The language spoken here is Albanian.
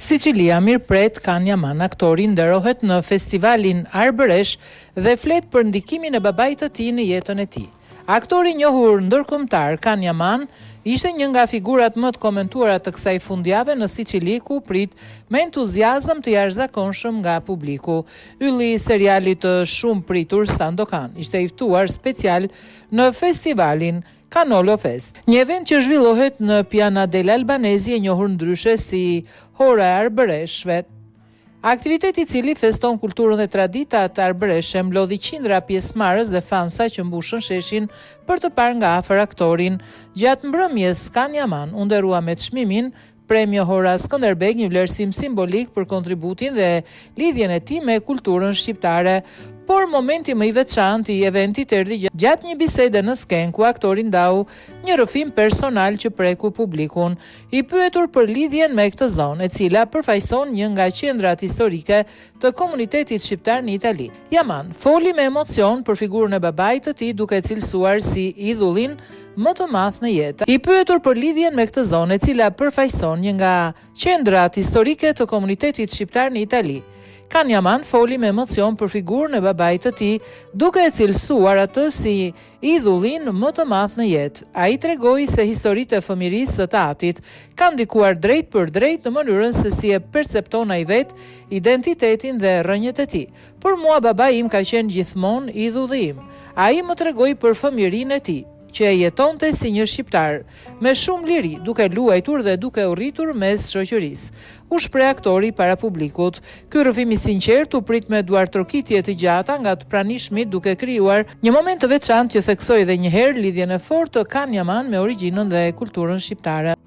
Sicilia mirëpret Can Yaman, aktori nderohet në festivalin Arbëresh dhe flet për ndikimin e babait të tij në jetën e tij. Aktori i njohur ndërkombëtar Can Yaman ishte një nga figurat më të komentuara të kësaj fundjave në Sicili ku u prit me entuziazëm të jashtëzakonshëm nga publiku. Ylli i serialit të shumëpritur Sandokan ishte i ftuar special në festivalin Cannolo Fest, një event që zhvillohet në Piana dell'Albanesi e njohur ndryshe si Hora e Arbëreshëve. Aktivitet i cili feston kulturën dhe traditat arbëreshe mblodhi qindra pjesëmarrës dhe fansa që mbushën sheshin për të parë nga afër aktorin. Gjatë mbrëmjes, Can Yaman u nderua me çmimin Premio Hora Skënderbeg, një vlerësim simbolik për kontributin dhe lidhjen e tij me kulturën shqiptare. Por momenti më i veçantë i eventit erdhi gjatë një bisede në skenë ku aktori ndau një rrëfim personal që preku publikun. I pyetur për lidhjen me këtë zonë, e cila përfaqëson një nga qendrat historike të komunitetit shqiptar në Itali, Yaman foli me emocion për figurën e babait të tij duke e cilësuar si idhullin më të madh në jetë. I pyetur për lidhjen me këtë zonë, e cila përfaqëson një nga qendrat historike të komunitetit shqiptar në Itali, Can Yaman foli me emocion për figurën e babait të tij, duke e cilësuar atë si idhullin më të madh në jetë. Ai tregoi se historitë e fëmijërisë së të atit kanë ndikuar drejtpërdrejt në mënyrën se si e percepton ai vetë identitetin dhe rrënjët e tij. Për mua babai im ka qenë gjithmonë idhulli im. Ai më tregoi për fëmijërinë e tij, që e jetonte si një shqiptar, me shumë liri, duke luajtur dhe duke u rritur mes shoqërisë, u shpreh aktori para publikut. Ky rrëfim i sinqertë u prit me duartrokitje të gjata nga të pranishmit duke krijuar një moment të veçantë që theksoi edhe një herë lidhjen e fortë të Can Yaman me origjinën dhe kulturën shqiptare.